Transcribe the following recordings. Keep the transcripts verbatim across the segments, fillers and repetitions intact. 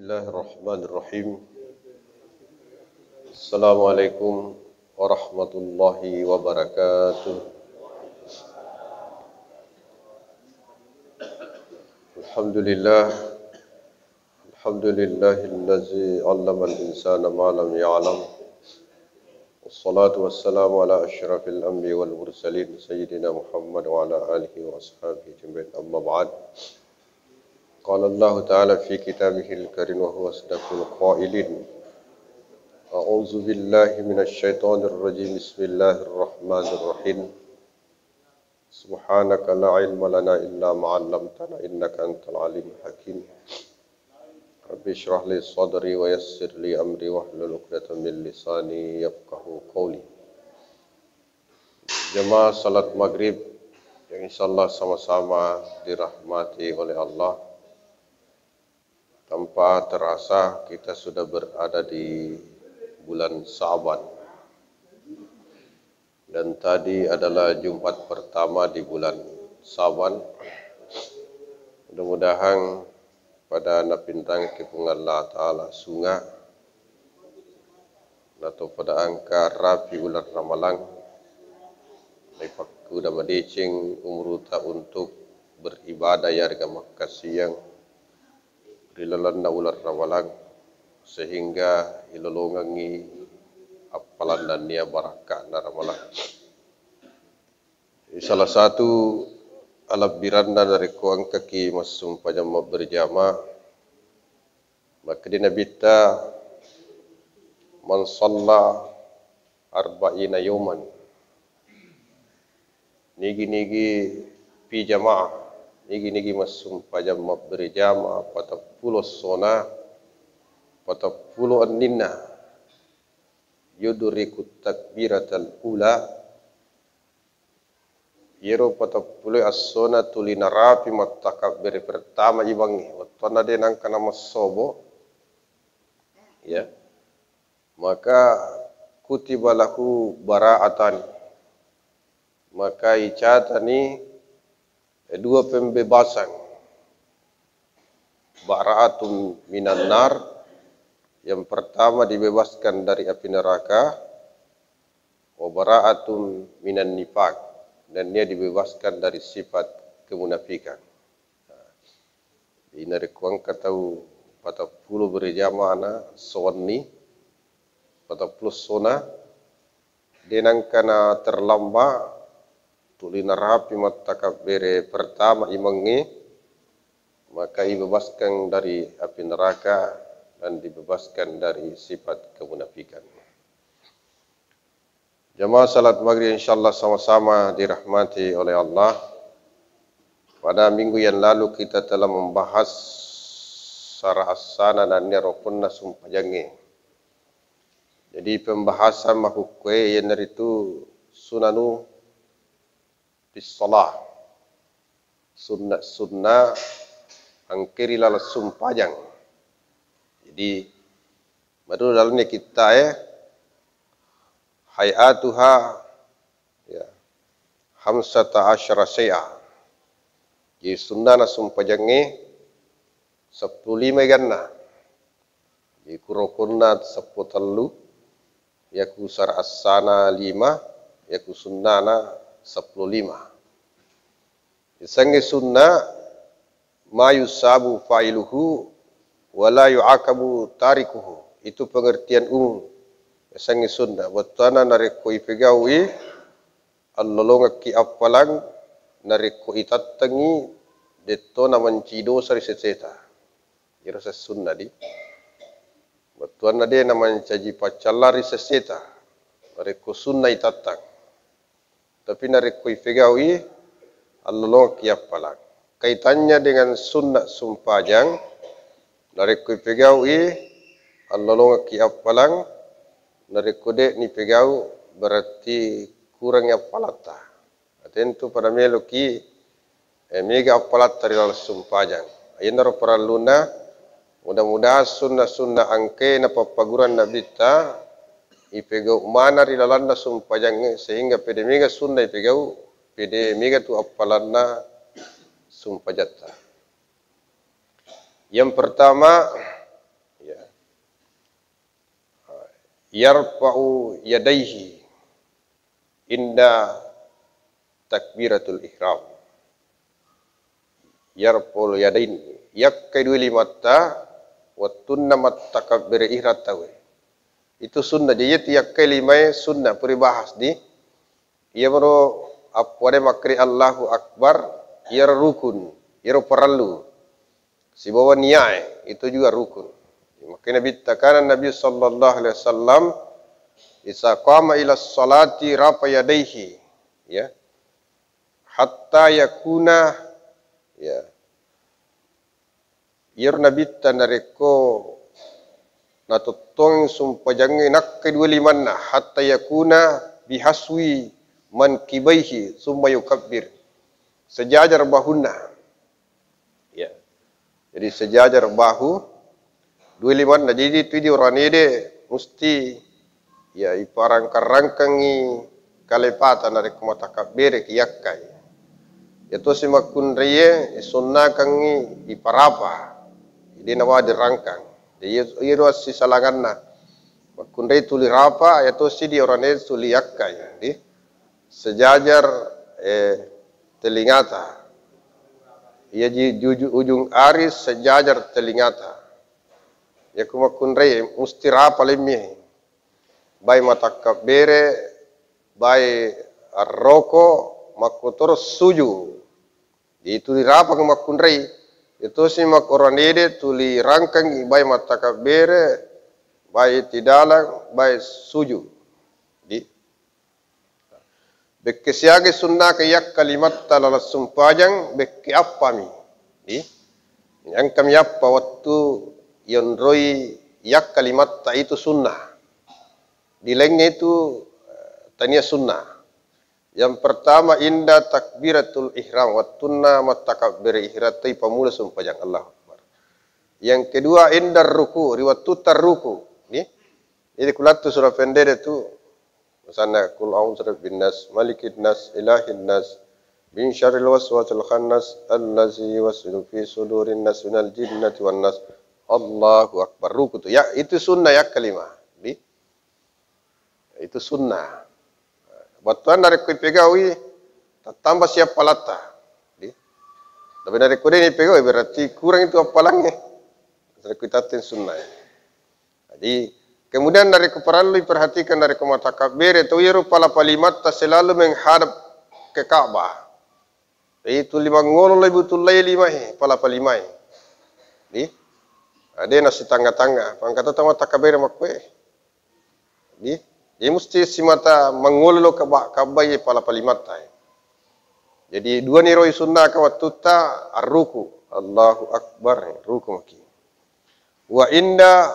Bismillahirrahmanirrahim. Assalamualaikum warahmatullahi wabarakatuh. Alhamdulillah. Alhamdulillahillazi 'allamal insana ma lam ya'lam. Wassalatu wassalamu ala asyrafil anbiya wal mursalin, sayyidina Muhammad wa ala alihi wa ashabihi ajma'in. Amma ba'd. Qala Allahu ta'ala fi kitabihil karim wa huwa asdaqul qailin. A'udzu billahi minasy syaithanir rajim. Bismillahirrahmanirrahim. Subhanaka la ilma lana illa ma 'allamtana innaka antal alimul hakim. Rabbi shrah li sadri wa yassir li amri wahlul 'uqdatam min lisani yafqahu qawli. Jamaah salat maghrib yang insyaallah sama-sama dirahmati oleh Allah. Tanpa terasa kita sudah berada di bulan Sa'ban. Dan tadi adalah Jumat pertama di bulan Sa'ban. Mudah-mudahan pada napintangki Puang Allah Ta'ala sunga, nato pada engka rapi uleng Ramalang, naipakkuda madeceng umuruta untuk beribadah yarega makkasiang ri lalenna uleng Ramalang, sehingga ilolongengngi appalanna nennia barakka'na Ramalang. Salah satu alebbiranna narekko engkaki massumpajang mabberjamaah, makkeda Nabitta, "Man shalla arba'ina yauman." Nigi-nigi pi jamaah, nigi-nigi massumpajang mabberjamaah patappulo essona, patappulo enninna, yudriku takbiratal ula, iyaro patappulo essona tuli narapi mattakabbere pertama imangnge, wettuanna de nangka namassobo, ya, maka kutiba lahu bara'atan, maka icatani dua pembebasan, bara'atun minan nar, yang pertama dibebaskan dari api neraka, wa bara'atun minan nifaq, dan dia dibebaskan dari sifat kemunafikan. Jadi narekko engka tau patappulo berjamaahna sewenni, patappulo essona, de nangka na terlambat, tuli narapi mattakabbere pertama imangnge, maka ibebaskan dari api neraka dan dibebaskan dari sifat kemunafikan. Jamaah salat maghrib insyaallah sama-sama dirahmati oleh Allah. Pada minggu yang lalu kita telah membahas sara assana nennia rukunna sumpajangnge. Jadi pembahasan makkukkue iyanaritu sunanu fis shalah, sunna-sunna engkae ri laleng sumpajang. Jadi, maddu lalenna kittae, hay'atuha, ya, khamsata asyara syai'a. Jadi, sunnana sumpajangnge seppulo lima ganna. Jadi, ku rukunna seppulo tellu, yaku sara assana lima, yaku sunnana seppulo lima. Yasengnge sunna, ma yusabu fa'iluhu wa la yu'aqabu tarikuhu. Itu pengertian umum. Yasengnge sunna, bettuanna narekko ipegau'i, allolongekki appalang, narekko itattengngi, de'tona mancaji dosa ri seseta. Iyaro sessunna di. Bettuanna de namancaji paccallang ri seseta, narekko sunna itattang. Tapi narekko ipegau'i, allolongekki appalang. Kaitannya dengan sunna sumpajang, narekko ipegau'i, allolongekki appalang, narekko de nipegau, berarti kurangi appalatta. Tentu pada meloki, eh, mega appalatta ri laleng sumpajang. Ayennaro parellunna, mudah-mudahan sunna-sunna engkae napappagurang Nabitta, ipegau mana ri lalenna sumpajangnge, sehingga pede mega sunna ipegau, pede mega tu appalanna sumpajatta. Yang pertama, Yarfa'u yadaihi inda takbiratul ihram. Yarfa'ul yadain, yakkai dua limatta wettunna mattakabbere ihram tauwe. Itu sunnah. Jadi itu yakkai limae sunnah, pura bahas di. Iyamaro appuade makkeri Allahu Akbar, iyaro rukun, iyaro parellu. Sibawa niae, itu juga rukun. Makanya Nabitta, kana Nabi sallallahu alaihi wasallam, "Isa qama ila salati rafa yadaihi," ya, "hatta yakuna," ya, iyaro Nabitta narekko natottongi sumpajangnge nakkai dua limanna, "hatta yakuna bihaswi mankibaihi summa yukabbir," sejajar bahunna. Ya. Jadi sejajar bahu dua limanna. Jadi itu di oranede musti, ya, iparangkang-rangkangi kalepata narekko matakabbere ki yakkai. Ya tosi makkunraie isunnakangi iparapa. Jadi nawa dirangkang. Jadi iyaro assisalanganna. Makkunrai tuli rapa, ya tosi di oranede tuli yakkai. Jadi sejajar, eh, telingata. Iya ji juju-, ujung ari sejajar telingata. Iya ku makkunrai musti rapa lemmi. Bai matakkabbere, bai arroko, makkotoro suju. Jadi tuli rapa ku makkunrai. Iyatosi makkoranede tuli rangkangi bai mattakabbere, bai tidalang, bai suju. Di Bekke siaga sunnaka yakka limatta laleng sumpajang, bekke appami. Di, engkami appa wettu yonroi yakka limatta itu sunnah. Di lainnya itu, eh, tania sunnah. Yang pertama, inda takbiratul ihram, wettunna mattakabbere ihram, toi pamula sumpajang, Allahu Akbar. Yang kedua, inda ruku, ri wettutta ruku. Di, jadi kulattu surah pendede tu, Misalna, "Qul a'udzu birabbin nas, malikin nas, ilahin nas, min syarril waswasil khannas, allazi yuwaswisu fi sudurin nas minal jinnati wan nas." Allahu Akbar. Ruku tu. Ya, itu sunnah yakka lima. Di? Itu sunnah. Battuanna rekko ipegaui, tattamba siappalatta. Di? Tapi narekko de' nipegaui, berarti kurang itu appalangnge. Rekko itatteng sunnah. Jadi, kemudian narekko parellu iperhatikan narekko mattakabbere tau, iyaro palapa limatta selalu menghadap ke Ka'bah. Jadi, tuli mangolo lebbi tullai limae, palapa limae. Di? Ade' nassitanga-tanga. Pangkatata mattakabbere makkue. Di? Jadi, musti simata mangolo lo Ka'bah, Ka'bah ye palapa limatta. Jadi, dua niro isunnaka wettutta arruku. Allahu Akbar. Ruku maki. Wa inda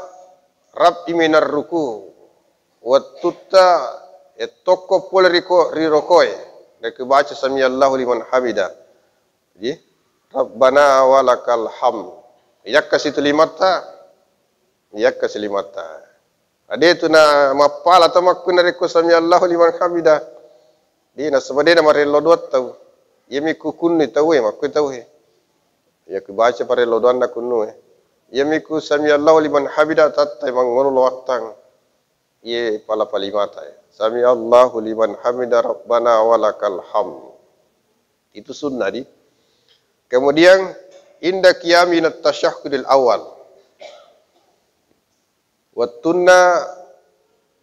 raf'i minar ruku, wettutta ettokko pole riko-, ri rokoe, rekko baca samiallahu liman hamida. Jadi, Rabbana walakal hamd. Yakka situ limatta, yakka silimatta. Ade' tu na mappala tau makkunna rekko samiallahu liman hamida. Di, nasaba de' namarello doang tau. Iyami ku kunni tauwe, makkue tauwe. Iya ku baca parello doanna kunnue. Iyami ku samiallahu liman hamida tattai mangolo lo wattang. Iye palapa limata. Samiallahu liman hamida rabbana walakal hamd. Itu sunnah di. Kemudian inda qiyami minat tasyahhudil awal. Wettunna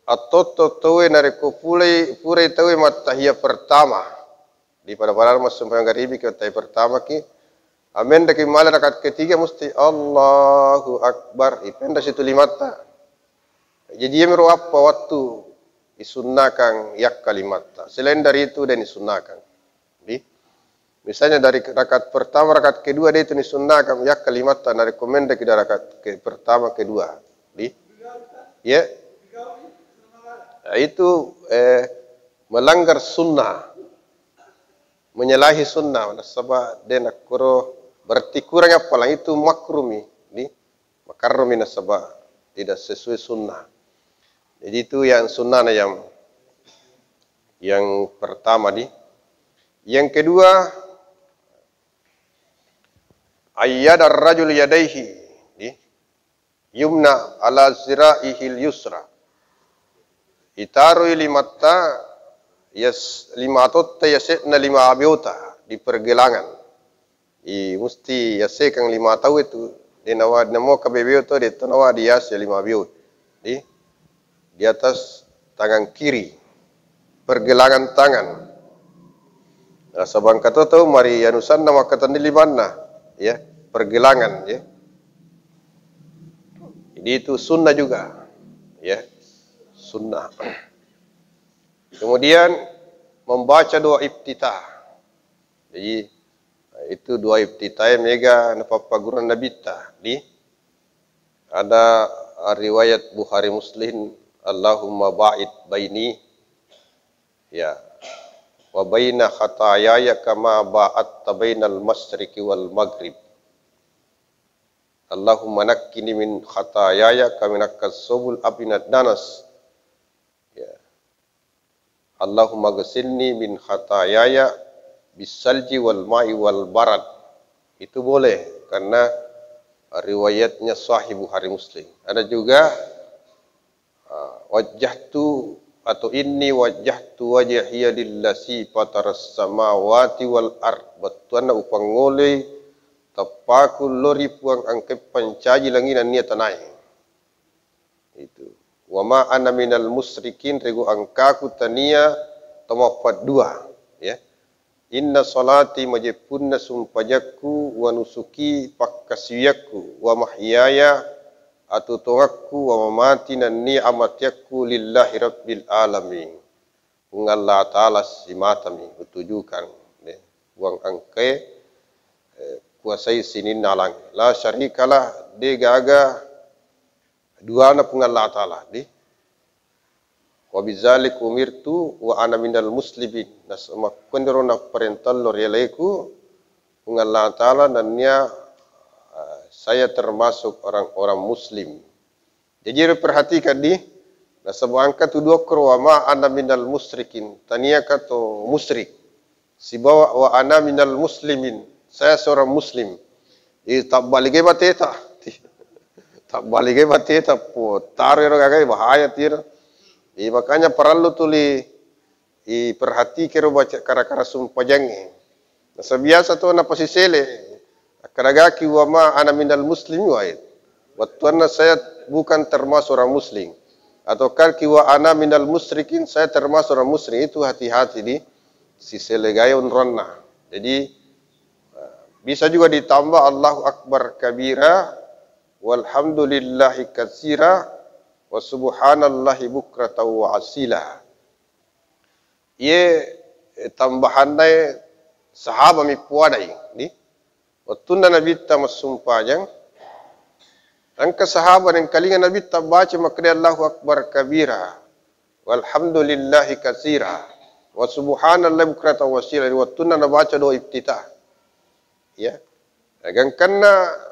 attotto tauwe narekko pulai, purai tauwe mattahiyat pertama. Di pada-pada massumpajang garibi ki, mattahiyat pertama ki, ammenreki male rakaat ketiga musti Allahu Akbar, ipenra situ limatta. Jadi iyamiro appa wettu isunnakang yakka limatta. Selain dari itu de' nisunnakang. Di? Misalnya dari rakaat pertama, rakaat kedua de' itu nisunnakang yakka limatta, narekko menreki dari rakaat ke pertama, kedua. Di? Ya. Nah, itu, eh, melanggar sunnah. Menyalahi sunnah, nasaba de' nakkoro berarti kurang appalang, itu makruh mi. Di? Makarrumi nasaba tidak sesuai sunnah. Jadi itu yang sunnahna yang, yang pertama di. Yang kedua, ayyada rajul yadaihi di yumna ala zira'ihil yusra. Itaroi limatta, yas-, lima atotta yase'na lima abeota di pergelangan. I, musti yasekang lima tau itu. De nawa-, namo kabebeo to, de to nawa diase lima abeo. Di, di atas tangan kiri. Pergelangan tangan. Nasaba engka to tau mari anusanna makkatenni limanna, ya, pergelangan, ya. Jadi itu sunnah juga, ya, sunnah. Kemudian membaca doa iftitah. Jadi itu doa iftitah mega napappaguruna Nabitta. Di, ada riwayat Bukhari Muslim, "Allahumma ba'id baini, ya, wa baina khatayaya kama ba'adta bainal masyriqi wal maghrib. Allahumma naqqini min khatayaya kama yunaqqa tsaubul abyadu minad danas." Ya. "Allahumma ghsilni min khatayaya bisalji wal ma'i wal barad." Itu boleh karena riwayatnya sahih Bukhari Muslim. Ada juga, ah, "Wajjahtu" atau "Inni wajjahtu wajhiya lillazi fataras samawati wal ard." Bettuanna upangngoloi teppaku lao ri Puang engkae pancaji langi nennia tanae. Itu. "Wa ma ana minal musyrikin," rego engkaku tania tomappaddua, ya. "Inna sholati," majeppunna sumpajakku, "wa nusuki," pakkasiwiakku, "wa mahyaya," atutongakku, "wa mamati," nennia amatiakku, "lillahi rabbil alamin." Puang Allah Ta'ala simatami utujukan, ya. Puang engkae, eh, kuasai sininna alang. La syarikalah, de gaga duana Puang Allah Ta'ala, di. "Wa bizalik umirtu wa ana minal muslimin." Nas-, makkuaniro naparentallo rialaiku Puang Allah Ta'ala nennia, eh, saya termasuk orang-orang muslim. Jadi, perhatikan di, nasaba engka tu duakkoro, "Wa ma ana minal musyrikin," taniaka to musyrik. Sibawa "wa ana minal muslimin," saya seorang muslim. Jadi, tabbaligai bateta. Tabbaligai bateta, po, taro ero gagai bahaya tiro. Jadi, makanya parellu tuli iperhatike ro baca kara-kara sumpajangnge. Nasaba biasa to napasisele. Akkaragaki "Wa ma ana minal muslimin," wae. Wettuanna saya bukan termasuk orang muslim. Atau karki "Wa ana minal musyrikin," saya termasuk orang muslim. Itu hati-hati di siselegai onronna. Jadi, eh, bisa juga ditambah "Allahu Akbar kabira, walhamdulillahi katsira, wa subhanallahi bukratan wa asila." Iye, eh, tambahannae sahaba mi puadai, di. Wettunna Nabitta massumpajang, engka sahaba nengkalinga Nabitta baca makkeda "Allahu Akbar kabira, walhamdulillahi katsira, wa subhanallahi bukratan wa asila," ri wettunna nabaca doa iftitah. Ya. Gangkanna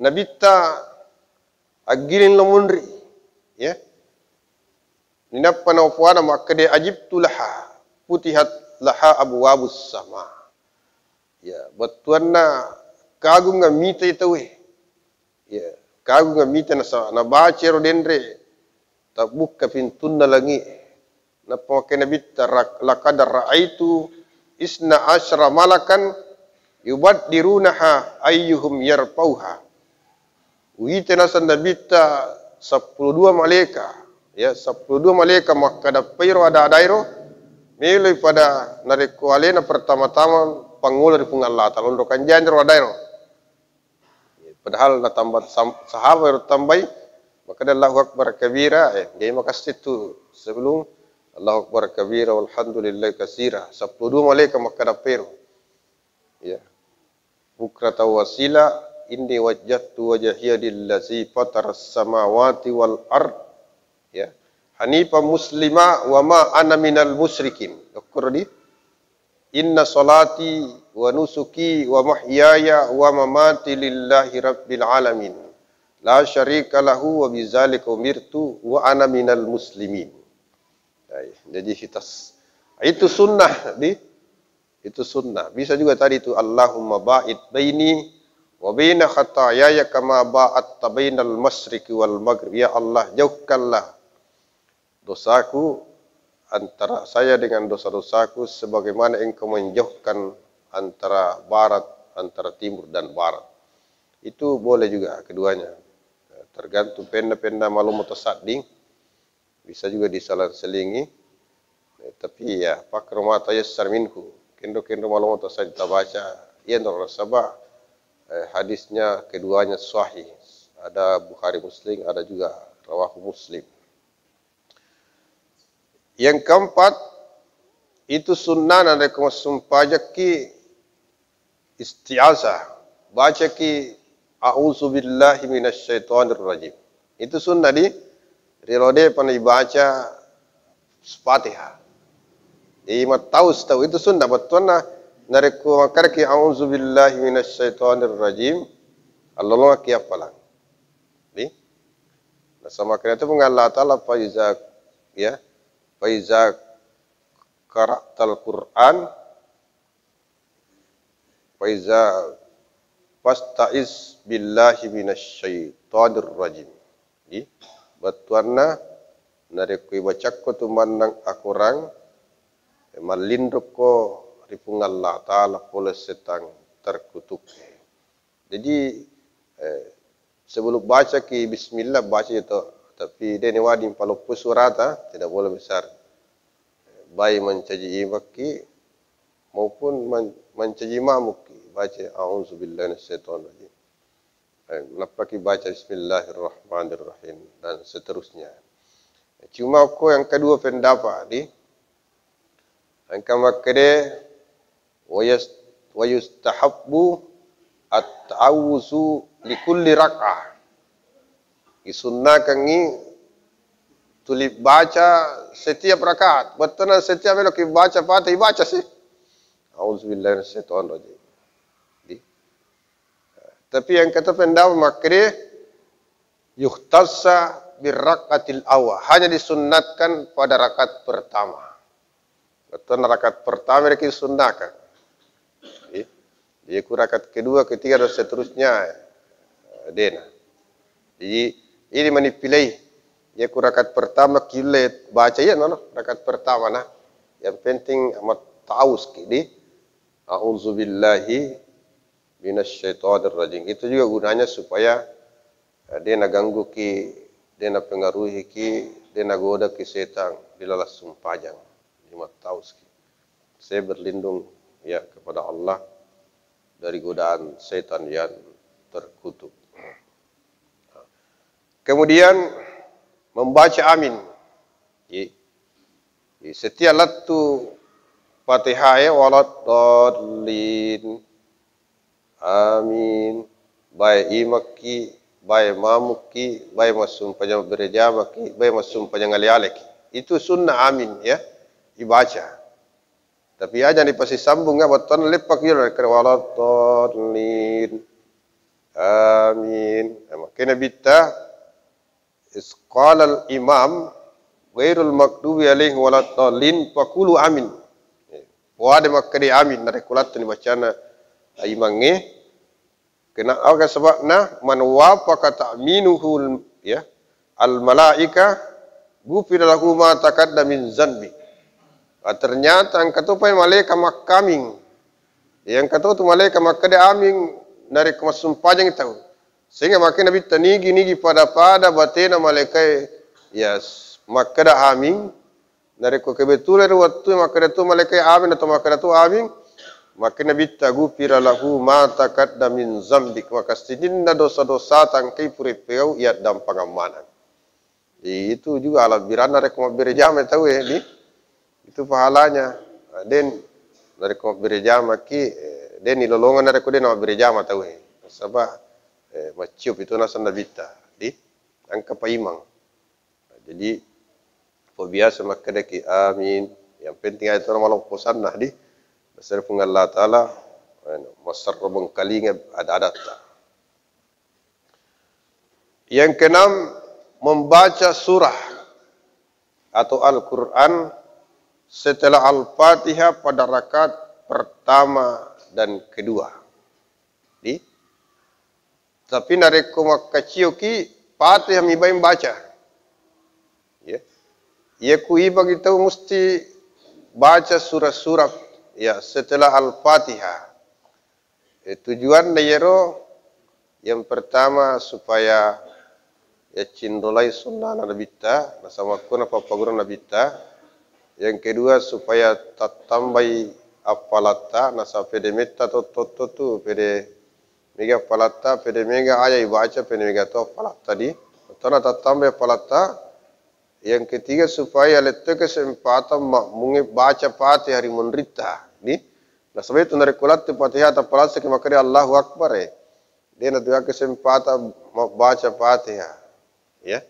Nabitta aggiling lo munri, ya. Ninappa napoada makkeda, "Ajibtu laha, futihat laha abwabus sama." Ya, bettuanna kagunga mitai tauwe. Ya, kagunga mita nasa-, nabaca ro denre, tabbukka pintunna langi. Nappa makkeda Nabitta, "Ra-, laqad ra'aitu isna asyra malakan yubaddirunaha ayyuhum yarfauha." Uwita naseng Nabitta seppulo dua malaika, ya, seppulo dua malaika makkadappairo ada-adairo, meloi pada narekko alena pertama-tama pangolo ri Puang Allah Ta'ala, onro kanjani ro adairo. Padahal natamba sam-, sahaba ero tambai, makkeda, "Allahu Akbar kabira," eh, jadi makassi tu sebelum, "Allahu Akbar kabira, walhamdulillah kasira." Seppulo dua malaika makkadappairo. Ya. Bukratan wa asila, "Inni wajjahtu wajhiya lillazi fataras samawati wal ard." Ya. "Hanifan muslima wa ma ana minal musyrikin." Dokkoro di, "Inna salati wa nusuki wa mahyaya wa mamati lillahi rabbil alamin. La syarika lahu wa bizalika umirtu wa ana minal muslimin." Jadi, itu sunnah di Itu sunnah. Bisa juga tadi itu, "Allahumma ba'id baini wa baina khatayaya kama ba'adta bainal masyriqi wal maghrib." Ya Allah, jauhkanlah dosaku antara saya dengan dosa-dosaku, sebagaimana engkau menjauhkan antara barat, antara timur dan barat. Itu boleh juga keduanya. Tergantung penna-penna malomo tasadding, bisa juga diselang-selingi. Eh, tapi ya, faqra'u ma tayassara minhu. Kenro-kenro malomo tasadding tabaca. Iya, nasaba, eh, hadisnya keduanya sahih. Ada Bukhari Muslim, ada juga rawahu Muslim. Yang keempat, itu sunnah narekko massumpajaki isti'azah. Bacaki, "A'udzu billahi minasyaitonir rajim." Itu sunnah di, riolo de'pa naibaca Fatihah. Jadi mattaus tau itu sunnah, bettuanna narekko makkedaki, "A'udzu billahi minasyaitonir rajim", allolongekki appalang. Di? Nasaba makkeda tu Puang Allah Ta'ala, "Fa iza," ya, "fa iza qara'tal Qur'an, fa iza, fasta'iz billahi minasyaitonir rajim." Di? Bettuanna, narekko ibacakko tu mannang akorang, mallinrukko ri Puang Allah Ta'ala pole setang terkutuk. Jadi, eh, sebelum bacaki bismillah, baca itu. Tapi de' ni wedding paloppo suarata, tidak boleh besar. Baik mancaji imakki maupun man-, mancaji mamukki, baca, "A'udzubillahi minasyaitonirrajim." Eh, nappaki baca, "Bismillahirrahmanirrahim," dan seterusnya. Cuma ko yang kedua pendapat di, engka makkeda, "Wa yas-, wa yustahabbu at-ta'awuzu li kulli rak'ah." Isunnakangngi tuli baca setiap rakaat. Bettuanna setiap meloki baca Fatihah, ibaca si. "A'udzubillahi minasyaitonirrajim." Di. Tapi yang kata pendapat makkeda, "Yuhtassa birrakatil awal." Hanya disunnatkan pada rakaat pertama. Bettuanna rakaat pertama rekki disunnahkan. Jadi, jadi ku rakaat kedua, ketiga, dan seterusnya, eh, de'na. Jadi, ini manipilai. Ya ku rakaat pertama kille baca iya, no, no, rakaat pertama, nah. Yang penting amat taus ki di, "A'udzubillahi minasyaitonirrajim." Itu juga gunanya supaya, eh, de' nagangguki, de' napengaruhiki, de' nagodaki setang di laleng sumpajang. Di mattauski. Saya berlindung, ya, kepada Allah dari godaan setan yang terkutuk. Kemudian membaca amin. Di, di setiap lettu Fatihah e, "Waladdallin." Amin. Baik imakki, baik mamukki, baik massumpajang berejamaki, baik massumpajang ale-aleki. Itu sunnah amin, ya, dibaca. Tapi aja dipasisambung, ya, bettuanna leppaki, "Waladdallin." Amin. Nah, makanya bitta, "Isqalal imam ghairul maghdubi alaihim waladdallin, faqulu amin." Poada makkeda amin narekko lattuni bacana imangnge. Kena aga sebabna, "Man wafaqa ta'minuhu, ya, al malaika, ghufira lahu ma taqaddama min zanbi." Ah, ternyata engka topai malaika makkaming. Ya, engka to tu malaika makkeda amin narekko massumpajang tau. Sehingga makanya Nabitta nigi-nigi pada-pada batena malaikae, ya, s-, makkeda amin. Narekko kebetulan ri wettu makkeda tu malaikae amin atau makkeda tu amin, makanya Nabitta, "Ghufira lahu ma taqaddama min zambik." Maka sininna dosa-dosa tangkai pura pegau iya dampangang maneng. Itu juga alabbiranna rekko mabbere jama tau e, di. Itu pahalanya. Nah, den, narekko mabbere jamaki, eh, den ilolongeng narekko den mabbere jama tau e. Nasaba, eh, macciop itu naseng Nabitta, di. Engka paimeng. Nah, jadi, ko biasa makkedaki, "Amin." Yang penting aja tu maloppo sanna, di. Nasaba Puang Allah Ta'ala, eh, maserro bengkalinga ada-adatta. Yang keenam, membaca surah atau Al-Quran setelah Al-Fatihah pada rakaat pertama dan kedua. Di? Tapi narekko makkacioki, Fatihah mi baing baca. Ya. Iya ku ibangngi tau musti baca surah-surah, ya, setelah Al-Fatihah. Eh, tujuanna iyaro yang pertama supaya yaccinrolai sunnana Nabitta, nasaba makkona pappaguruna Nabitta. Yang kedua supaya tattambai appalatta, nasaba pede metta to, to, to tu, pede mega appalatta, pede mega aya ibaca, pede mega to appalatta di. Tona tattambai appalatta, yang ketiga, supaya lettu kesempatan makmungnge baca Fatihah ri munritta, di. Nasaba itu narekko lettu Fatihah tappalassaki makkeda Allahu Akbar, eh. De' natu kesempatan mabbaca Fatihah, ya.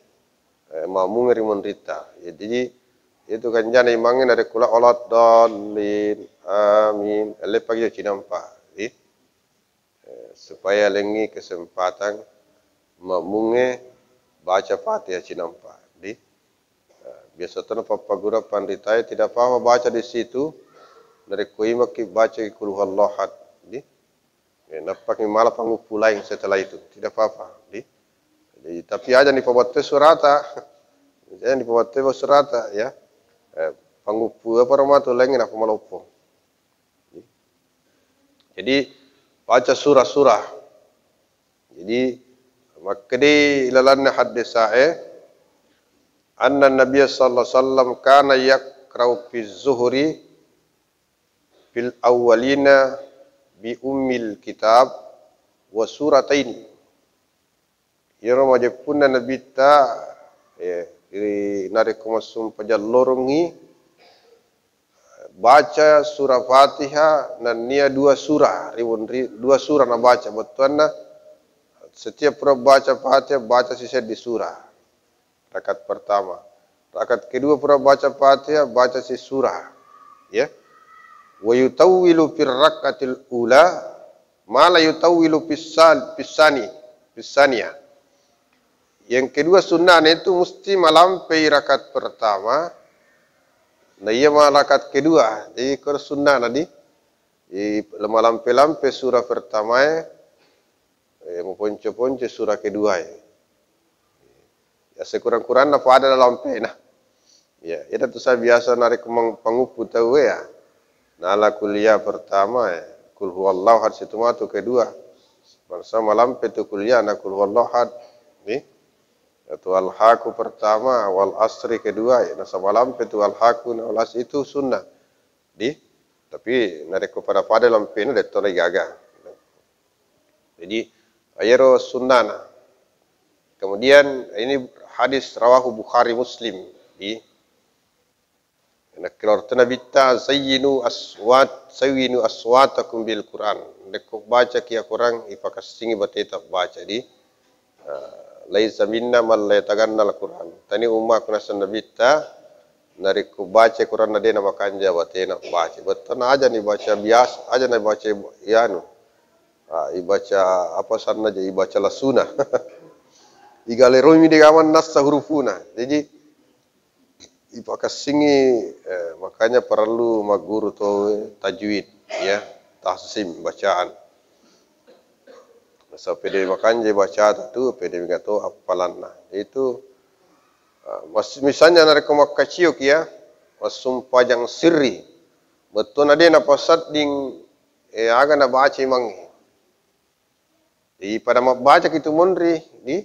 Eh, makmungnge ri munritta. Ya, jadi itu kanjana imangnge narekko la waladdallin, amin. Leppaki cinampa, di. Eh, supaya lengngi kesempatan makmungnge baca Fatihah cinampa. Di, eh, biasa tona pappagura panritae, tidak apa-apa baca di situ, narekko imakki baca Qul Huwallahu Ahad. Di, eh, nappaki mala panguppu lain setelah itu, tidak apa-apa. Di, jadi, tapi aja ni pabatte surata, aja ni pabatte surata, ya. Eh, panguppu apa roma tu lain napa maloppo. Jadi, baca surah-surah. Jadi, makkeda ilalanna haddesae, anna Nabiya sallallahu alaihi wasallam kana yaqra'u fi zuhri fil awwalina bi ummil kitab wa surataini. Iyaro majeppunna Nabitta, eh, ri-, narekko massumpajang lorongngi, baca surah Fatihah, nennia dua surah, riwunri-, dua surah nabaca. Bettuanna, setiap pura baca Fatihah, baca siseddi surah. Rakaat pertama. Rakaat kedua pura baca Fatihah, baca si surah. Ya. Wa yutawwilu fir rakaatil ula, ma la yutawwilu fis-, fis-, fis-saniyah. Yang kedua sunnahna itu musti malampei rakaat pertama, na iya ma rakaat kedua. Jadi, koro sunnahna di, di malampe-lampe surah pertamae, eh, maponco-ponco surah keduae. Ya, sekurang-kurangna pada lampena. Ya, itu tu saya biasa narekko mang-, panguppu tau ya. Nala kuliah pertama, eh, Qul Huwallahu Ahad situ matu kedua. Marsa malampe tu kuliah na Qul Huwallahu Ahad. Nih. Itu Alhaku pertama, wal asri kedua, ya, nasaba malampe tu Alhaku na wal asri itu sunnah. Di, tapi narekko pada-pada lampena, de' to rigaga. Jadi, iyaro sunnana. Kemudian, ini hadis rawahu Bukhari Muslim. Di, nakkeda Nabitta, "Zayyinu aswat, zayyinu aswatakum bil Qur'an." Narekko bacaki Al-Qur'an, ipakassingi bateta baca di, eh, "Laisa minna man la yataghannal Qur'an." Tania ummaku naseng Nabitta, narekko baca Qur'anna de' namakanja batena baca. Bettuanna aja ni baca biasa, aja na baca ianu. Ah, ibaca apa sanna je, ibaca lasuna. Igaleroimi de' gaman nassa hurufuna. Jadi, ipakassingi, eh, makanya parellu magguru to tajwid, ya, tahsin bacaan. Nasaba pede makanja bacata tu, pede mega to appalanna. Itu, eh, mas-, misalnya narekko makkaciok ya, massumpajang sirri, bettuanna de' napasedding, eh, aga nabaca imangnge. Jadi pada mabbacaki tu monri, di,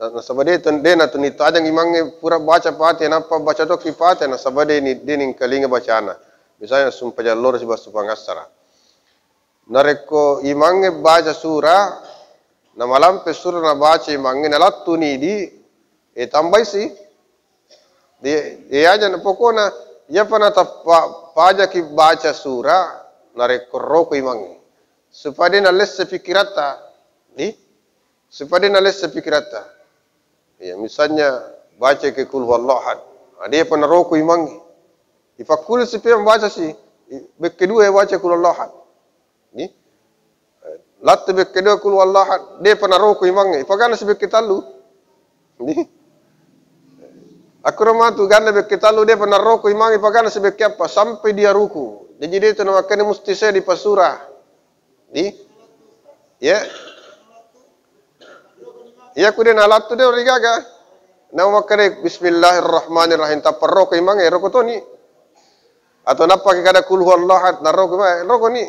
na-, nasaba de' tu, de' natu nitajang imangnge pura baca Fatihah, nappa baca tokki Fatihah, nasaba de' ni, de' ningkalinga bacana. Misalnya sumpajang loro sibawa sumpajassara. Narekko imangnge baca surah, namalampe surah nabaca imangnge, nalattuni di, eh, tambaisi. Di, eh, aja na pokona, iyapa natappa-, pajaki baca surah, narekko roko imangnge. Supaya de' nalesse pikiratta. Di? Supaya de' nalesse pikiratta. Ya, misalnya baca ke Qul Huwallahu Ahad. Ah, de' pa naroko imangnge. Ipakkuli si pe baca si, i-, bekke dua ya baca Qul Huwallahu Ahad. Ni? Eh, latte bekke dua Qul Huwallahu Ahad, de' pa naroko imangnge. Ipagana si bekke tallu. Ni? Akkuro matu ganna bekke tallu de' pa naroko imangnge, ipagana si bekke appa, sampai dia ruku. Jadi de' tu namakkeda musti seddi pa surah. Di? Ya. Iya ku de' nalattu de' rigaga. Namakkeda bismillahirrahmanirrahim, tappa roko imangnge, roko toni. Atau nappaki kada qul huwallahu ahad, naroko imangnge, rokoni.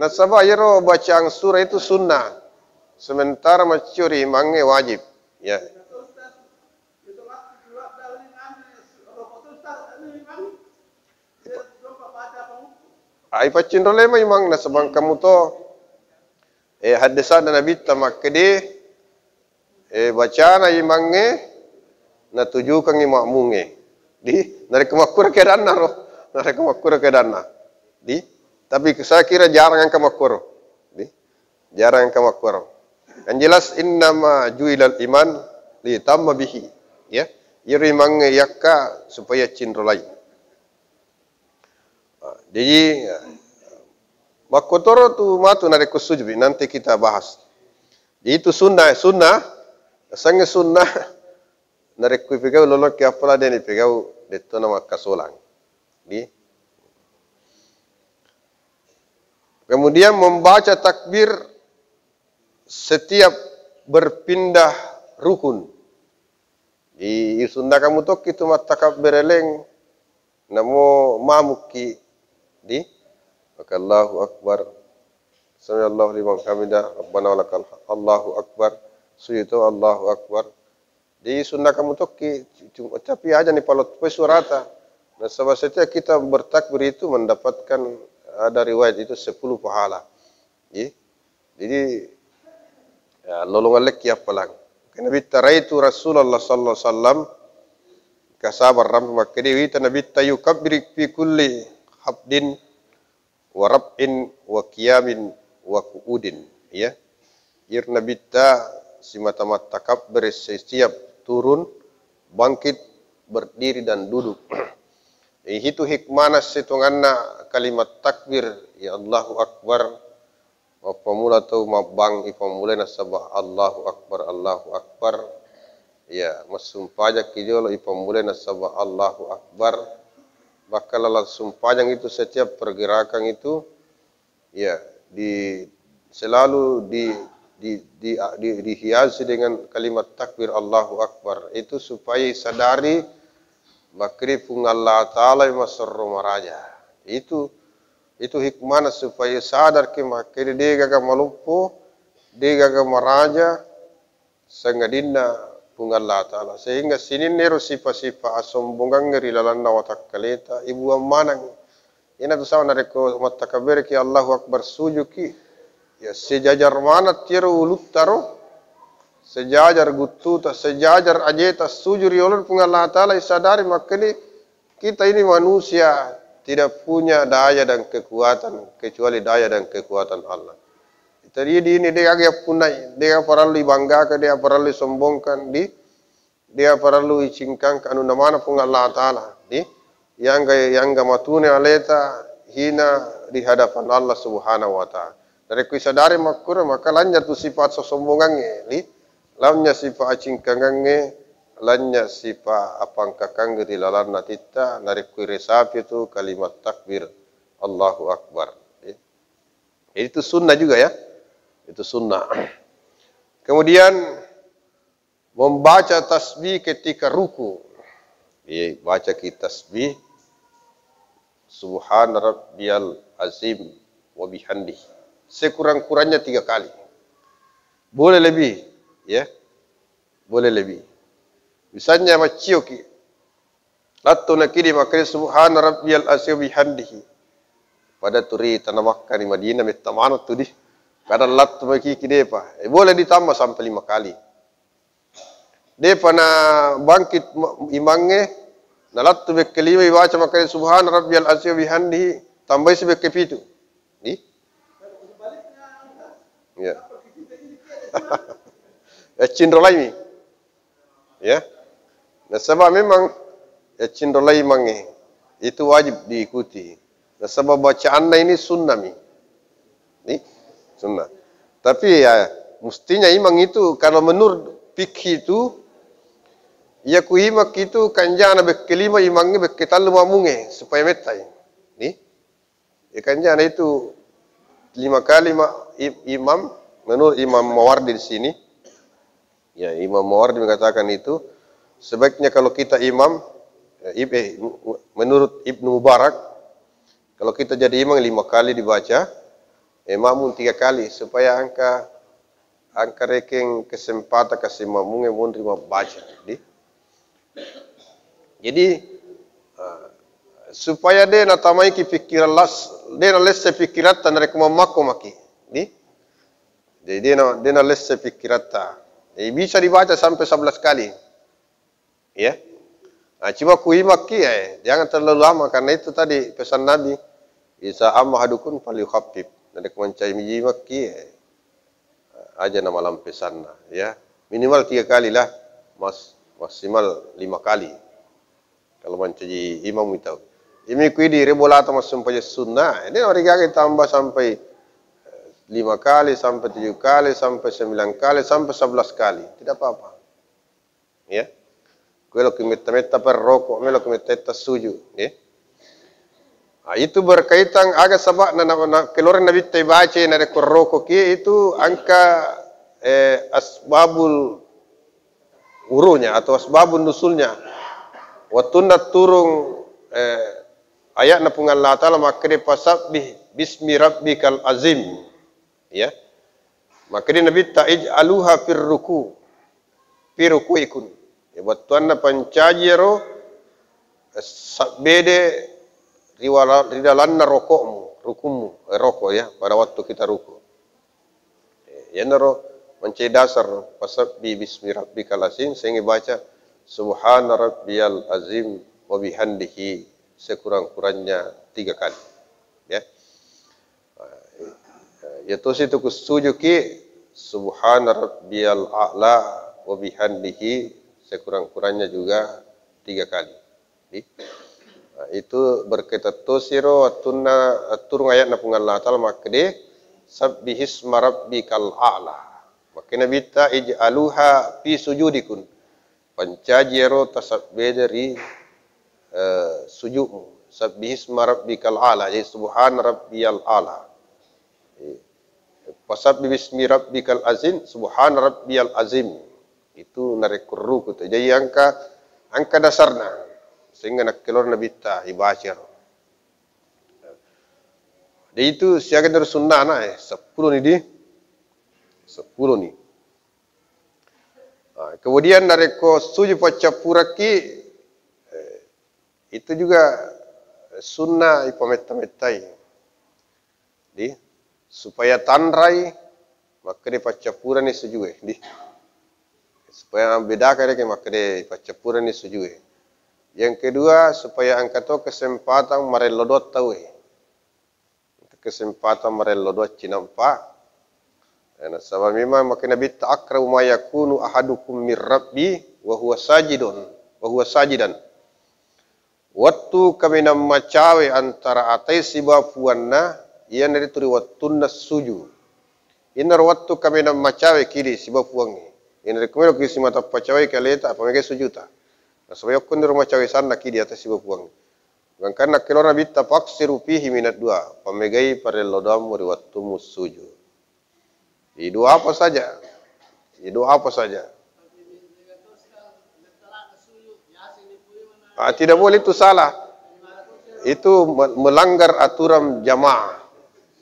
Nasaba iyaro bacaan surah itu sunnah. Sementara maccio ri imangnge wajib. Ya. Ai paccinro lema imang nasaba engka muto. Eh, haddesanna Nabitta makkede, eh, bacana imangnge natujukangngi makmungnge. Di, narekko makkuro keadanna ro, narekko makkuro keadanna. Di, tapi saya kira jarang engka makkuro. Di, jarang engka makkuro. Yang jelas innama ju'ilal iman litamma bihi. Ya, iyaro imangnge yakka supaya cinrolai. Ah, jadi, ya, makkotoro tu matu narekko sujud, nanti kita bahas. Jadi itu sunnah, sunnah, sange sunnah, narekko ipegau loloki apala de nipegau dettona makkasolang. Di. Kemudian membaca takbir setiap berpindah rukun. Di, isunnaka mutokki tu mattakabbere leng, namo mamukki di, maka Allahu Akbar, sami'allahu liman hamidah, Rabbana walakal hamd, Allahu Akbar, sujud to Allahu Akbar. Di, sunnaka mutokki, cu-, cu-, tapi aja ni paloppoi suarata. Nasaba setiap kita bertakbir itu mendapatkan, ada riwayat itu sepuluh pahala. Di, jadi, ya, lolong alekki appalang. Nabitta, raitu Rasulullah sallallahu alaihi wasallam, kasabar rampe makkede, wita Nabitta yukabbiru fi kulli hafdin wa raf'in wa qiyamin wa qu'udin. Ya. Ir Nabitta simata mattakabbere setiap turun, bangkit, berdiri dan duduk. Ihitu hikmana setonganna kalimat takbir, ya Allahu Akbar, Mappamula tau mabbang ipammulai nasaba Allahu Akbar, Allahu Akbar. Ya, massumpajakki jolo ipammulai nasaba Allahu Akbar. Bahkan lalang sumpajang itu setiap pergerakan itu, ya, di, selalu di, di, di, di, dihiasi dengan kalimat takbir Allahu Akbar. Itu supaya sadari makkiri Puang Allah Ta'ala maserro maraja. Itu Itu hikmana supaya sadarki makkeda degaga maloppo, degaga maraja, sangadinna Puang Allah Ta'ala. Sehingga sininna ero sipa-sipa asombongangnge ri lalanna watakkaleta, ibuang maneng. Iyanatu sama narekko mattakabbereki Allahu Akbar sujuki, ya sejajar maneng tiero uluttaro, sejajar guttuta, sejajar ajeta suju ri olona Puang Allah Ta'ala, isadari makkeda Kita ini manusia tidak punya daya dan kekuatan kecuali daya dan kekuatan Allah. Jadi di ini dia yang punai, dia parallu ibanggakan, dia parallu isombongkan, di, dia parallu icingkangkan, anu namana Puang Allah Ta'ala, di, yang ga, yang ga matune aleta hina di hadapan Allah Subhanahu wa Ta'ala. Dari kui sadari makkura, maka lanya tu sifat sosombongannya, di, Lamnya sipa acingkangangnge, lanya sipa apangkakangnge ri lalanna atitta, narekko iresapi tu kalimat takbir, Allahu Akbar. Ya. Jadi itu sunnah juga ya. Itu sunnah. Kemudian membaca tasbih ketika ruku. Iya, baca ki tasbih, Subhana rabbiyal azim wa bihamdih. Sekurang-kurangnya tiga kali. Boleh lebih, ya. Boleh lebih. Misalnya maccio ki, lattu na kidi makkeda Subhana rabbiyal azim wa bihamdihi. Pada turi tanah Makkah di Madinah metta maneng tu di. Kadang lattu maki ki depa. Eh, boleh ditambah sampai lima kali. Depa na bangkit ma-, imangnge, na lattu bekkelima ibaca makkeda Subhana rabbiyal azim wa bihamdihi, tambahi si bekkepitu. Di? Ya. Yaccinrolaimi. Ya. Nasaba memang yaccinrolai imangnge itu wajib diikuti. Nasaba bacaanna ini sunnah mi. Ni? Sunnah. Tapi ya, mestinya imang itu, kalau menurut fikih itu, ya ku imang itu kanjana bekkelima imangnge bekketallu mamungnge supaya mettai. Ni? Ya, kanjana itu lima kali ma-, i-, imam, menurut Imam Mawardi di sini. Ya, Imam Mawardi mengatakan itu, Sebaiknya kalau kita imam, eh, ib- eh, menurut Ibnu Mubarak, kalau kita jadi imam lima kali dibaca, eh, makmum tiga kali, supaya engka, engka rekeng kesempatan kasi makmum e monri mabbaca. Jadi, jadi, eh, supaya de natamaiki pikiran las, de nalesse pikiratta narekko mammakko maki. Di? Jadi de na, de nalesse pikiratta. Jadi bisa dibaca sampai sebelas kali. Ya. Nah, cuma ku imakki, eh, jangan terlalu lama karena itu tadi pesan Nabi, "Iza amma hadukun falyukhaffif." Narekko mancaji imakki, eh, aja namalampesanna, ya. Minimal tiga kali lah, mas, maksimal lima kali. Kalau mancaji imam itu. Imi ku idi rebolata massumpajang sunnah, ini orang gaga tambah sampai, eh, lima kali, sampai tujuh kali, sampai sembilan kali, sampai sebelas kali. Tidak apa-apa. Ya. Kue lo kimetta-metta per rokok, melo kimetta-metta suju, ya. Ah, itu berkaitan aga sabab na, na, na keloreng Nabitta ibaca narekko rokok ki itu angka, eh, asbabul wurunya atau asbabun nusulnya. Wattunna turung, eh, ayatna Puang Allah Ta'ala makkeda, "Fasabbih bismi rabbikal azim." Ya. Makkeda Nabitta, "Ij'aluha fir ruku, fi rukuikun." Ya, battuanna pancaji ero sabbede ri wala-, ri dalanna rokokmu, rukummu, eh, rokok ya, pada waktu kita ruku. Eh, iyanaro mancaji dasar, "Fasabbih bismi rabbikal azim", sehingga baca, "Subhana rabbiyal azim wa bihamdihi", sekurang-kurangnya tiga kali. Ya. Nah, iya tosi tu ku sujuki, "Subhana rabbiyal a'la wa bihamdihi", sekurang-kurangnya juga tiga kali. Di? Nah, itu berkaitan tosiro wattunna, eh, turung ayatna Puang Allah Ta'ala makkede, "Sabbihisma rabbikal a'la." Makkeda Nabitta, "Ij'aluha fi sujudikum." Pancaji ero tasabbede ri, eh, sujudmu. "Sabbihisma rabbikal a'la." Jadi, "Subhana rabbiyal a'la." Eh, "Fasabbih bismi rabbikal azim, subhana rabbiyal azim." Itu narekko ruku tu. Jadi angka, angka dasarna. Sehingga nakkelor Nabitta ibaca ro. Jadi itu siaga dari sunnana, eh, seppulo ni di, seppulo ni. Nah, kemudian narekko suju paccappurakki, eh, itu juga sunnah ipametta-mettai. Di, supaya tanrai, makkeda paccappurani sujue. Di, supaya bedakan rekeng, makkeda paccappurani sujue. Yang kedua, supaya engka to kesempatan marello doang tauwe. Kesempatan marello doang cinampa. Eh, nasaba memang makkeda Nabitta, "Aqrabu ma yakunu ahadukum min rabbi wa huwa sajidun, wa huwa sajidan." Wettu kamenang macawe antara atai sibawa puanna, iyanaritu ri wettunna suju. Iyanaro wettu kamenang macawe kidi sibawa puangnge. Iyanaritu meloki simata pacawai kaleta, apa megai sujuta. Nasaba yokko niro macawe sanna kidi atai sibawa puangnge. Gangkanna kelorna Nabitta, "Faksiru fihi minad du'a." Pamegai parello doammu ri wettummu suju. Di doa apa saja? Di doa apa saja? Ah, tidak boleh, itu salah. Itu me-, melanggar aturan jamaah.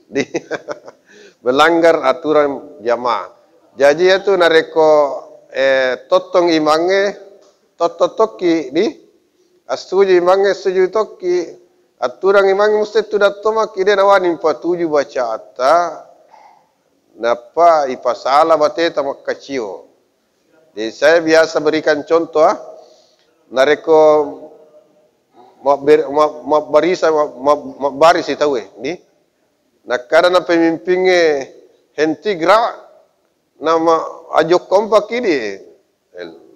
Di, melanggar aturan jamaah. Jaji itu narekko, eh, tottong imangnge, tottong tokki di, assuju imangnge, assuju tokki, atturang imangnge, musti tudang tomaki, de nawani patuju bacaatta, nappa ipasala bateta makkacio. Jadi saya biasa berikan contoh, ah, narekko mabber-, mab-, mabbarisa, mab-, mab-, mabbarisi tauwe, di? Nakkada na pemimpingnge henti gerak, nama ajo kompaki di.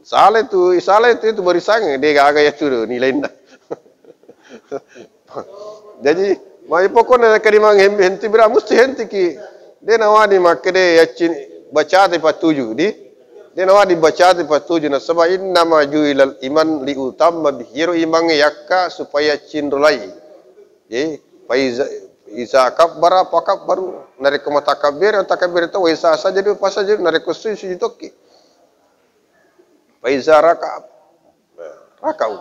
Sala itu, sala itu, itu barisangnge, de gaga yatu nilainna. Jadi, mai pokokna nakkada imang hem-, henti gerak, musti hentiki. De nawani makkede yaccin bacate patuju, di? De nawani bacate patuju, nasaba innama ju'ilal imam liutamma bihi. Iyaro imangnge yakka supaya cinrolai. Jadi, faiza, iza kabbara fakabbaru. Narekko matakabbere, matakabbere to, wa iza sajada fasajadu, narekko sujud, sujud tokki. Faiza raka'a, Rakau.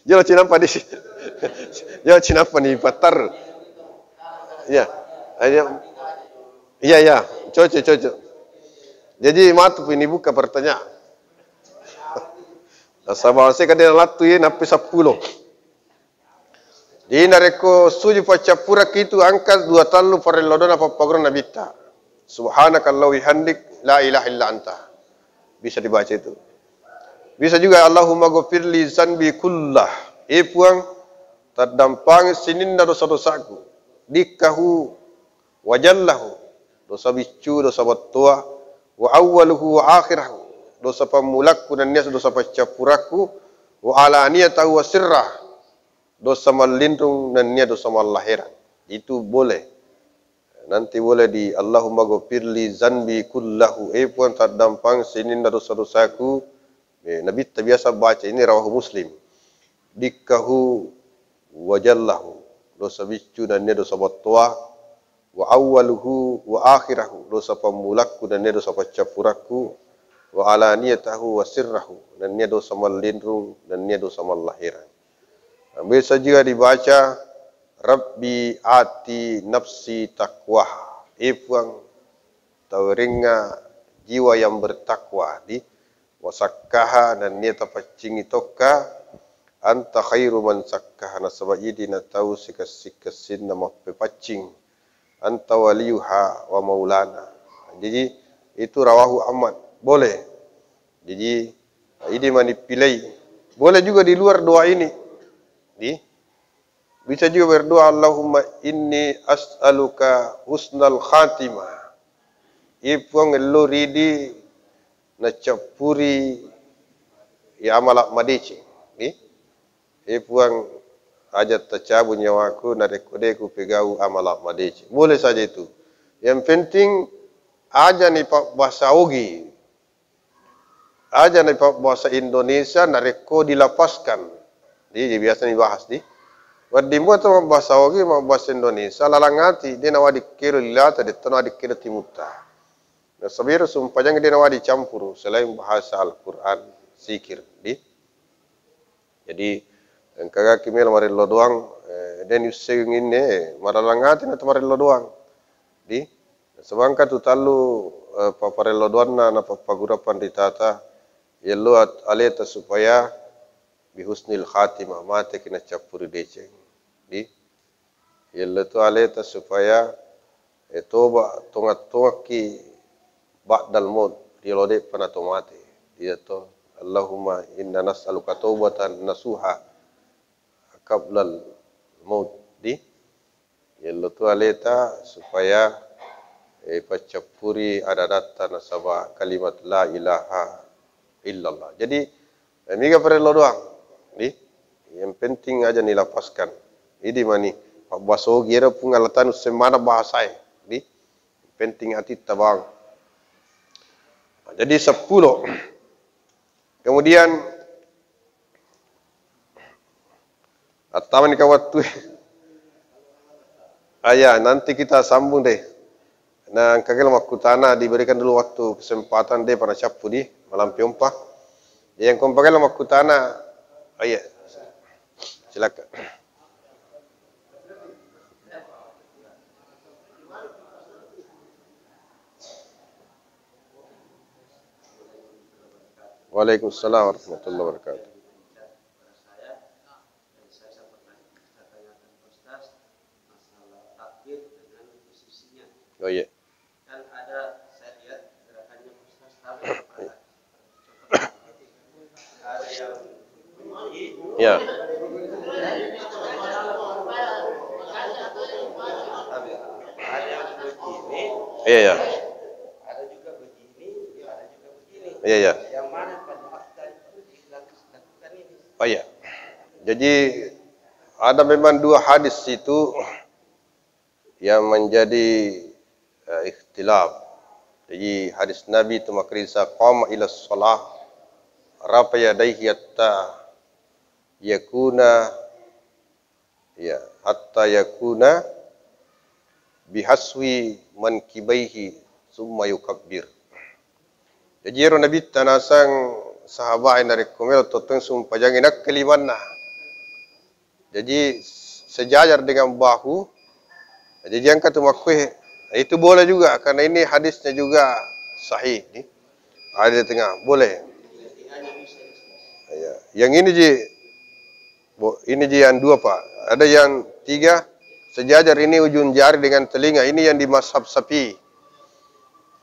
Jolo cinampa di. Jolo cinampa ni patar. Ya. Ayo. Iya, iya. Cocok, cocok. Jadi matu ini buka pertanyaan. Nasaba saya kadang lattu ya nappi seppulo. Jadi narekko suju paccappurakki itu angka dua tallu parello doang pappaguru Nabitta. Subhanakallahumma bihamdik, la ilaha illa anta. Bisa dibaca itu. Bisa juga Allahumma ghafirli zanbi kullah. Eh Puang, taddampangi sininna dosa-dosaku. Dikkahu wa jallahu, dosa biccu, dosa bettoa, wa awwaluhu wa akhirahu, dosa pammulakku nennia dosa paccappurakku, wa alaniyatahu wa sirrah, dosa mallinrung nennia dosa mallaherang. Itu boleh. Nanti boleh di Allahumma ghafirli zanbi kullahu. Eh Puang, taddampang sininna dosa-dosaku. Eh, Nabitta biasa baca ini, rawahu Muslim. Dikkahu wa jallahu, dosa biccu nennia dosa bettoa, wa awwaluhu wa akhirahu, dosa pammulakku nennia dosa paccappurakku, wa alaniyatahu wa sirrahu, nennia dosa mallinrung nennia dosa mallaherang. Nah, biasa juga dibaca, Rabbi ati nafsi taqwaha. Eh Puang, tawerengnga jiwa yang bertakwa, di wasakkaha, nennia tapaccingi tokka, anta khairu man sakkaha, nasaba idi na tau sikessi-kessinna mappepaccing, anta waliyuha wa maulana. Jadi itu rawahu Ahmad, boleh. Jadi idi manipilai, boleh juga di luar doa ini. Di Bisa juga berdoa, Allahumma inni as'aluka husnal khatimah. Iye Puang, ello ridi nacappuri ya amala madeceng. Ni? Iye Puang, aja tacabu nyawaku narekko de kupegau amala madeceng. Boleh saja itu. Yang penting aja ni pabbasa ogi. Aja na pabbasa Indonesia narekko dilapaskan. Di, di biasa ni bahas di. Wedding mua to mabbasa ogi, mabbasa Indonesia, lalang ati, de nawadi kelo lilata, de to nawadi kelo timutta. Nasaba iyaro sumpajang de nawadi campuru, selain bahasa Al-Quran, zikir, di. Jadi, engkagaki melo marello doang, eh, de ni usseng inne, maralang ati na to marello doang. Di, nasaba engka tu tallu, eh, paparello doanna na pappagura panritata, yello at-, aleta supaya bihusnil khatimah, mateki nacappuri deceng. Di, Yello tu aleta supaya, eh, toba tonga-tongakki ba'dal maut, riolo de'pa nato mate. Iyato, Allahumma inna nas'aluka taubatan nasuha qablal maut. Di, yello tu aleta supaya, eh, paccappuri ada-adatta nasaba kalimat la ilaha illallah. Jadi, eh, mega parello doang, di? Yang penting aja nilapaskan. Idi mani, pabbasogi ero Puang Allah Ta'ala nusseng maneng bahasae, di? Yang penting atitta bawang. Jadi seppulo. Kemudian, Attamani ka wettu. Ah, ya, nanti kita sambung deh. Nah, engka kelo makkutana, diberikan dulu waktu kesempatan deh, pada cappu di malam piompa. Yang kompa kelo makkutana, ah, iya. Silakan. Waalaikumsalam warahmatullahi wabarakatuh. Oh, iya. Ya. Iya, ya. Iya, ya. Oh, iya. Jadi, ada memang dua hadis itu yang menjadi, eh, ikhtilaf. Jadi, hadis Nabi itu makkedai, "Qama ila shalah, rafa yadaihi hatta yakuna," ya, "hatta yakuna bihaswi mankibaihi, summa yukabbir." Jadi, ero Nabitta nasang sahabat narekko melo tottong sumpajangi nakke limanna. Jadi sejajar dengan bahu. Jadi engka tu makkue, itu boleh juga karena ini hadisnya juga sahih nih. Ada di tengah, boleh. Ya. Yang ini ji, bo, ini ji yang dua, Pak. Ada yang tiga, sejajar ini ujung jari dengan telinga. Ini yang di mazhab Syafi'i.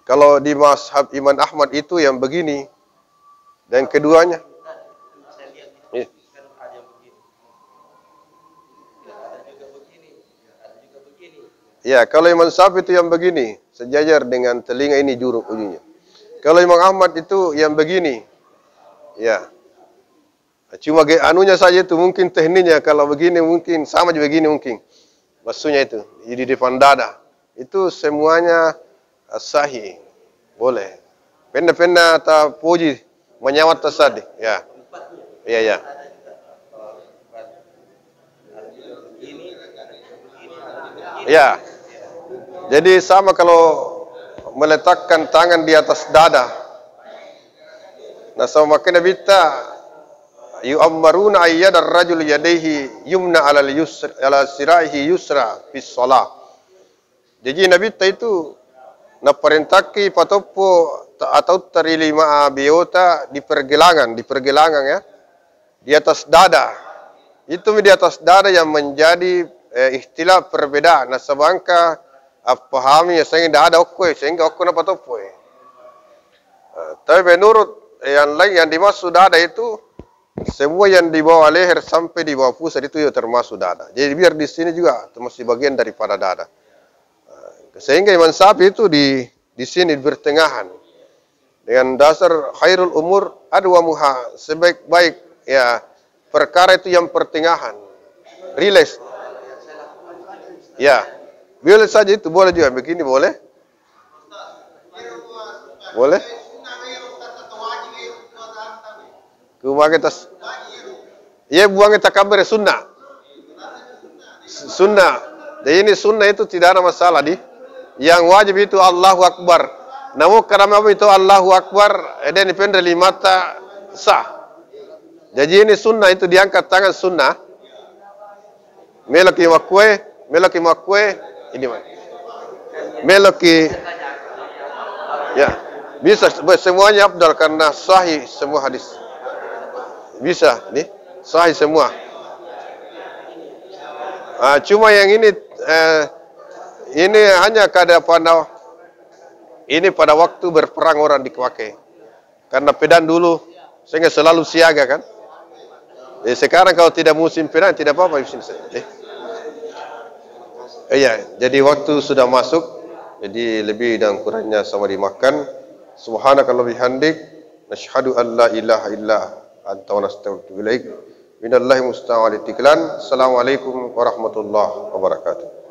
Kalau di mazhab Imam Ahmad itu yang begini, dan keduanya. Iya. Ya, kalau Imam Syafi'i itu yang begini, sejajar dengan telinga ini juruk ujungnya. Kalau Imam Ahmad itu yang begini. Ya. Cuma ge-, anunya saja itu mungkin tekniknya, kalau begini mungkin sama juga begini mungkin. Maksudnya itu, di depan dada. Itu semuanya, eh, sahih. Boleh. Penna-penna ta poji manyawat tasadi. Ya. Iya, iya. Ya. Jadi sama kalau meletakkan tangan di atas dada. Nah, sama makanya Nabitta, "Yu'ammaruna ayyadar rajul yadaihi yumna alal yusra, ala siraihi yusra fis shalah." Jadi Nabitta itu naparentakki patoppo ta-, atau tarilima biota di pergelangan, di pergelangan ya, di atas dada. Itu di atas dada yang menjadi, eh, istilah perbedaan. Nasaba engka appahami yasengnge dada okko e, sehingga okko napatoppo e. Eh, tapi menurut yang lain yang dimaksud dada itu semua yang di bawah leher sampai di bawah pusat itu juga termasuk dada. Jadi biar di sini juga termasuk bagian daripada dada. Eh, sehingga Imam Syafi'i itu di, di sini di pertengahan. Dengan dasar khairul umur adwamuha, sebaik-baik ya perkara itu yang pertengahan. Rileks. Ya. Boleh saja itu, boleh juga begini, boleh. Boleh. Kumake tas. Iya, buangnya takabbere sunnah. Sunnah. Jadi ini sunnah itu tidak ada masalah di. Yang wajib itu Allahu Akbar. Namun karena itu Allahu Akbar, eh, dia ini pendek limata sah. Jadi ini sunnah itu diangkat tangan sunnah. Meloki makkue, meloki makkue, ini mah. Meloki, ya, bisa, semuanya afdal karena sahih semua hadis. Bisa, nih, sahih semua. Ah, cuma yang ini, eh, ini hanya kada pada, ini pada waktu berperang orang dipakai. Karena pedang dulu, sehingga selalu siaga kan. Eh, sekarang kalau tidak musim pedang, tidak apa-apa di sini saja. Eh. Eh, iya, jadi waktu sudah masuk, jadi lebih dan kurangnya sama dimakan. Subhanakallah bihamdik, nashhadu an la ilaha illa anta wa nastaghfiruka wa natubu ilaik. Minallahi musta'an wal itiklan. Assalamualaikum warahmatullahi wabarakatuh.